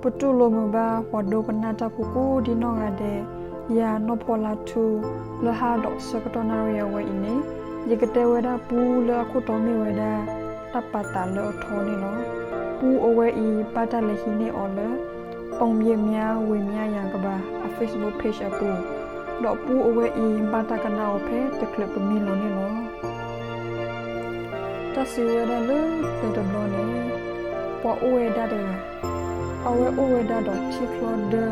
ပတူၢ်လိာ်မုာ်ဘၣ်ပှၤဒိကနၣ်တၢ်ဖိကိးဒံနီၢ်ဂၤဒဲး, ယၤနီၢ်ဖီလါထူ, လၢဟါဒီးဆၢကတီၢ်နၣ်ရံၣ်အဝဲအံၤန့ၣ်, ယကတဲဝဲဒၣ်ပူလၢအခိၣ်တီမ့ၢ်ဝဲဒၣ် တၢ်ပာ်သးလၢအထီန့ၣ်လီၤ. ပူအဝဲအံၤ ဘၣ်တၢ်လဲၤဟံးန့ၢ်အီၤလၢ ပုံမြင်များ ဝေမျှရာကမ္ဘာ အ Facebook page အပူၤ, ဒီးပူအဝဲအံၤ ဘၣ်တၢ်ကနၣ်အီၤဖဲတချုးပမံလီၤန့ၣ်လီၤ. တၢ်စံးဝဲဒၣ်လၢတၢတဘျီန့ၣ်, ပှၤအိၣ်ဝဲဒၣ်တဂၤ, အဝဲအိၣ်ဝဲဒၣ်ဒီးထံချီဒၢ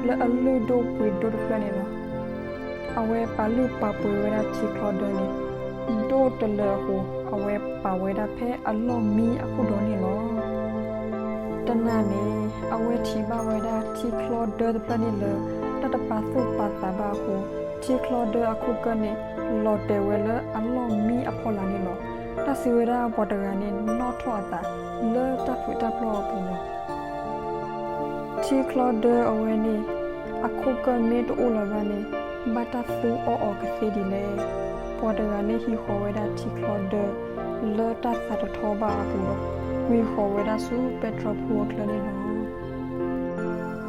လၢအလုၢ်ဒိၣ်ပှ့ၤဒိၣ်တဖျၢၣ်န့ၣ်လီၤ. အဝဲပာ်လုၢ်ပာ်ပှ့ၤဝဲဒၣ်ထံချီဒၢန့ၣ် ဒိၣ်တလၢအဃိ, အဝဲပာ်ဝဲဒၣ်ဖဲအလီၢ်မံအခိၣ်ဒီးန့ၣ်လီၤ. တနၤန့ၣ် အဝဲထံၣ်ဘၣ်ဝဲဒၣ်ထံချီဒၢတဖျၢၣ်န့ၣ်လၢ တၢ်တပာ်သူၣ်ပာ်သးဘၣ်အဃိ, ထံချီဒၢအခိၣ်ကၢၢ်န့ၣ် လီၤတဲာ်ဝဲလၢအလီၢ်မံအဖီလာ်န့ၣ်လီၤ. တၢ်စံးဝဲဒၣ်ပှၤတဂၤန့ၣ် နီၣ်ထီၣ်အသးလၢတၢ်ဖုးတၢ်ပျီၢ်အပူၤလီၤ. ထံချီဒၢအဝဲန့ၣ် အခိၣ်ကၢၢ်မ့ၢ်တအိၣ်လၢၤဘၣ်န့ၣ် ဘၣ်တၢ်သူအီၣ်အီၤကသ့ဒ်လဲၣ်. ပှၤတဂၤန့ၣ်ဟံးဃီၤဝဲဒၣ်ထံချီဒၢ လၢတၢ်သးတထီဘၣ်အပူၤဒီး ကွံာ်ဃီၤဝဲဒၣ်ဆူပဲတြီဖိအချၢန့ၣ်လီၤ.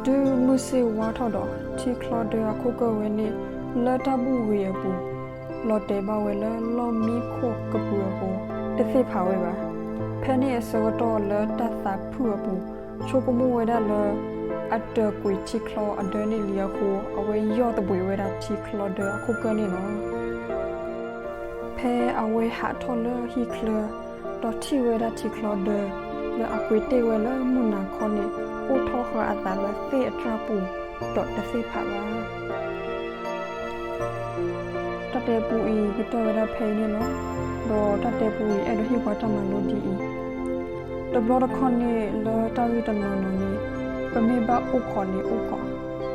တုၤမုၢ်ဆ့ၣ်ဝါထီၣ်ဒီး ထံချီဒၢအခိၣ်ကၢၢ်ဝဲန့ၣ် လၢတၢ်ဘူၣ်ဂ့ၤအပူၤ လီၤတဲာ်ဘၣ်ဝဲလၢလီၢ်မံခိၣ်ကပူၤအဃိ တသ့ၣ်ဖးဝဲဘၣ်. ဖဲန့ၣ်အဆၢကတီၢ်လၢတၢ်သးဖုၣ်အပူၤ ဆိကမိၣ်ဝဲဒၣ်လၢ အတၢၢ်ကွံာ်ထံချီအဒၢန့ၣ်လံအဃိ အဝဲယီၢ်သဘှံးဝဲဒၣ်ထံချီဒၢအခိၣ်ကၢၢ်န့ၣ်လီၤ. ဖဲအဝဲဟးထီၣ်လၢဟံၣ်ချၢ ဒီးထံၣ်ဝဲဒၣ်ထံချီဒၢ လၢအပှ့ၤတ့ၢ်ဝဲလၢမုၢ်နၤခီန့ၣ် အိၣ်ထီၣ်ဃာ်အသးလၢသ့ၣ်အတြၢ်ပူၤ ဒီးတသ့ၣ်ဖးဘၣ်. တၢ်တဲပူအံၤကတၢၢ်ဝဲဒၣ်ဖဲအံၤန့ၣ်လီၤ. ဒီးတၢ်တဲပူအံၤအဲၣ်ဒိးဟ့ၣ်ပှၤတၢ်မၤလိဒ်အံၤ, တဘျီတခီၣ်န့ၣ်လၢတၢ်ဂ့ၢ်တနီၤနီၤန့ၣ် ပမ့ၢ်ဘၣ်အိၣ်ခိးန့ၣ်အိၣ်ခိး,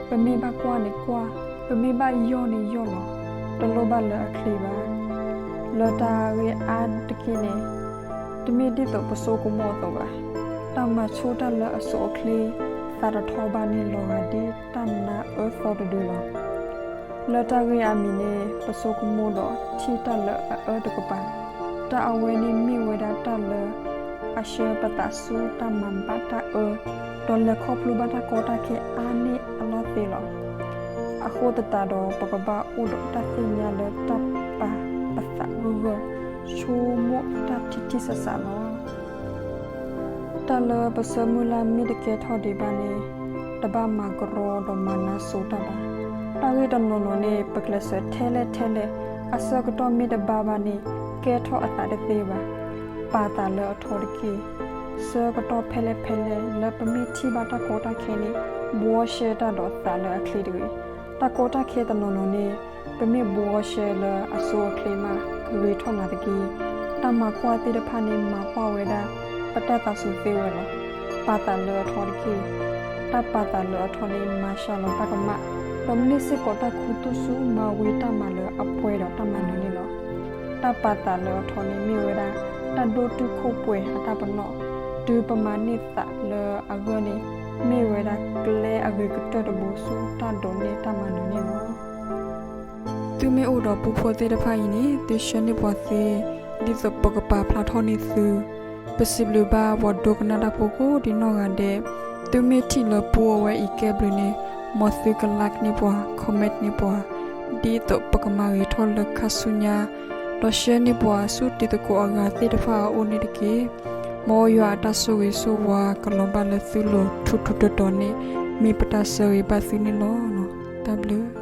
ပမ့ၢ်ဘၣ်ကွၢ်န့ၣ်ကွၢ်, ပမ့ၢ်ဘၣ်ယီၢ်န့ၣ်ယီၢ်လီၤ, တလိၣ်ဘၣ်လၢအချ့ဘၣ်. လၢတၢ်ဂ့ၢ်အါတက့ၢ်န့ၣ် တမ့ၢ်ဒ်သိးပဆိကမိၣ်အသိးဘၣ်. တၢ်မၤဆိတၢ်လၢအဆိအချ့ သးတထီဘၣ်န့ၣ်လီၤဂာ်ဒ်တၢ်နါအၢသီတဒုလီၤ. လၢတၢ်ဂ့ၢ်အါမံၤန့ၣ် ပဆိကမိၣ်ဒီးထံၣ်တၢ်လၢအအၢတကပၤ, တၢ်အဝဲန့ၣ်မ့ၢ်ဝဲဒၣ်တၢ်လၢအဆှၢပသးဆူတၢ်မၤဘၣ်တၢ်အၢ, ဒီးလဲၤခီဖျိဘၣ်တၢ်ကီတၢ်ခဲအါန့ၢ်အလီၢ်သ့လီၤ. အဃိသတးဒီး ပကဘၣ်အိၣ်ဒီးတၢ်သ့ၣ်ညါလၢတၢ်ပာ်ပသးဂၢၢ်ဂၢၢ်, ဆိကမိၣ်တၢ်ထံထံဆးဆးလီၤ. တၢ်လၢပဆၢမုၢ်လၢ်မ့ၢ်တကဲထီၣ်ဒံးဘၣ်န့ၣ် တဘၣ်မၤကရီဒီးမၤနါစိၤတၢ်ဘၣ်. တၢ်ဂ့ၢ်တနီၤနီၤန့ၣ် ပကျဲးစၢးထဲလဲၣ်ထဲလဲၣ်, အဆၢကတီၢ်မ့ၢ်တဘၣ်ဘၣ်န့ၣ် ကဲထီၣ်အသးတသ့ဘၣ်. ပာ်သးလၢအထီတက့ၢ်. ဆၢကတီၢ်ဖဲလဲၣ်ဖဲလဲၣ် လၢပမ့ၢ်ထံၣ်ဘၣ်တၢ်ကီတၢ်ခဲန့ၣ် ဘှီရှဲတၢ်ဒီးသးလၢအချ့တဂ့ၤ. တၢ်ကီတၢ်ခဲတနီၤနီၤန့ၣ် ပမ့ၢ်ဘှီရှဲလၢအဆိအချ့မး ကဂ့ၤထီၣ်နၤတက့ၢ်. တၢ်မၤကွၢ်သ့ၣ်တဖၣ်န့ၣ် မၤကွၢ်ဝဲဒၣ် ပတၢ်သးစူၤသ့ဝဲလီၤ. ပာ်သးလၢအထီတက့ၢ်. တၢ်ပာ်သးလၢအထီန့ၣ် မၤစှၤလီၤတၢ်ကမၣ်, ဒီးမ့ၢ်စ့ၢ်ကီးတၢ်ခူသူၣ်ဆူမၤဝံၤတၢ်မၤလၢအပှဲၤဒီးတၢ်မၤနၢၤန့ၣ်လီၤ. တၢ်ပာ်သးလၢအထီန့ၣ်မ့ၢ်ဝဲဒၣ် တၢ်ဒိၣ်တုာ်ခိၣ်ပှဲၤအတၢ်ပနီၣ်, တုၤပမၤန့ၢ်သးလၢအဂၢၢ်န့ၣ် မ့ၢ်ဝဲဒၣ်ကျဲအဂ့ၤကတၢၢ်တဘိဆူတၢ်ဒိးန့ၢ်တၢ်မၤနၢၤန့ၣ်လီၤ. သုမ့ၢ်အိၣ်ဒီးပူဖိသ့ၣ်တဖၣ်အံၤန့ၣ် သုဆှၢန့ၢ်ပှၤသ့ ဒ်သိးပကပာ်ဖျါထီၣ်န့ၢ်သု. ပစံးဘျုးဘၣ်ပှၤဒိကနၣ်တၢ်ဖိကိးဒံနီၢ်ဂၤဒဲး, သုမ့ၢ်ထံၣ်လၢပူအဝဲအံၤကဲဘျုးန့ၣ် မ်သုကlikeန့ၢ်ပှၤ, commentန့ၢ်ပှၤ, ဒ်သိးပကမၤဂ့ၤထီၣ်လၢခါဆူညါ, ဒီးshareန့ၢ်ပှၤဆူတံၤသကိးအဂၤသ့ၣ်တဖၣ်အအိၣ်န့ၣ်တက့ၢ်. မ်ယွၤအတၢ်ဆိၣ်ဂ့ၤဆိၣ်ဝါ ကလီၤဘၣ်လၢသုလိၤထူထူတီတီန့ၣ် မ့ၢ်ပတၢ်ဆၢဂ့ၤဘၣ်သုန့ၣ်လီၤ. တၢ်ဘျုး